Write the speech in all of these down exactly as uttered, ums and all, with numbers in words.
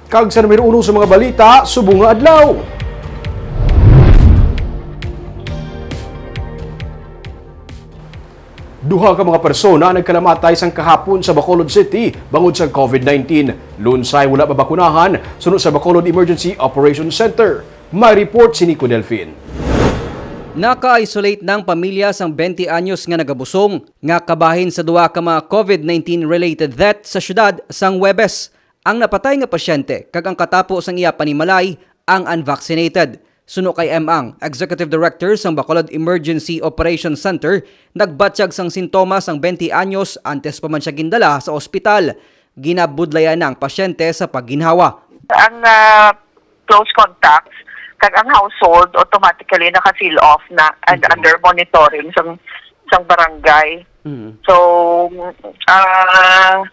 Kag sa numero uno sa mga balita, subong nga adlaw. Duha ka mga persona nagkalamatay sang kahapon sa Bacolod City bangod sa COVID nineteen. Lunsay wala mabakunahan, suno sa Bacolod Emergency Operation Center. May report si Nico Delfin. Naka-isolate ng pamilya sang twenty anyos nga nagabusong nga kabahin sa duha ka mga COVID nineteen related death sa syudad sang Huwebes. Ang napatay nga pasyente kag ang katapo sang iya panimalay ang unvaccinated. Suno kay M Ang, Executive Director sang Bacolod Emergency Operations Center, nagbatyag sang sintomas ang twenty anyos antes pa man siya gindala sa ospital. Ginabudlayan na ang pasyente sa pagginhawa. Ang, ah, close contacts kag ang household automatically naka-seal off na and Okay. under monitoring sang sang barangay. Mm. So, ah,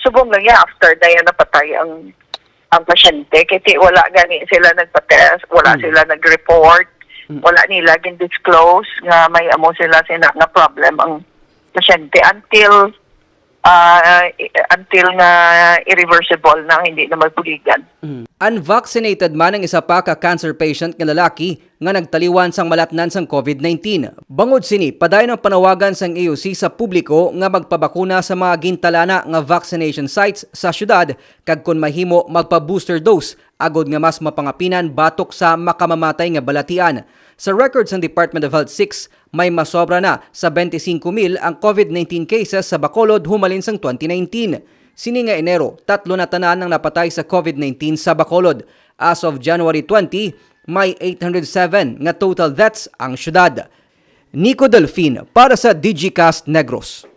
subong lang ya after na yan napatay ang ang pasyente kay ti-, wala gani sila nagpa-test, wala Mm. sila nag-report, Mm. wala nila gin-disclose nga may amo sila sina nga problem ang pasyente until, ah, i-, until nga irreversible na, hindi na magbuligan. Mm. Unvaccinated man ang isa pa ka cancer patient nga lalaki nga nagtaliwan sang malatnan sang COVID nineteen. Bangod sini, padayon ang panawagan sang A O C sa publiko nga magpabakuna sa mga gintalana nga vaccination sites sa syudad, kag kon mahimo, magpa-booster dose agod nga mas mapangapinan batok sa makamamatay nga balatian. Sa record sang Department of Health six, may masobra na sa twenty-five mil ang COVID nineteen cases sa Bacolod humalin sang twenty nineteen. Sini nga Enero, tatlo na tanan ang napatay sa COVID nineteen sa Bacolod. As of January twenty, may eight hundred seven nga total deaths ang syudad. Nico Delfin para sa Digicast Negros.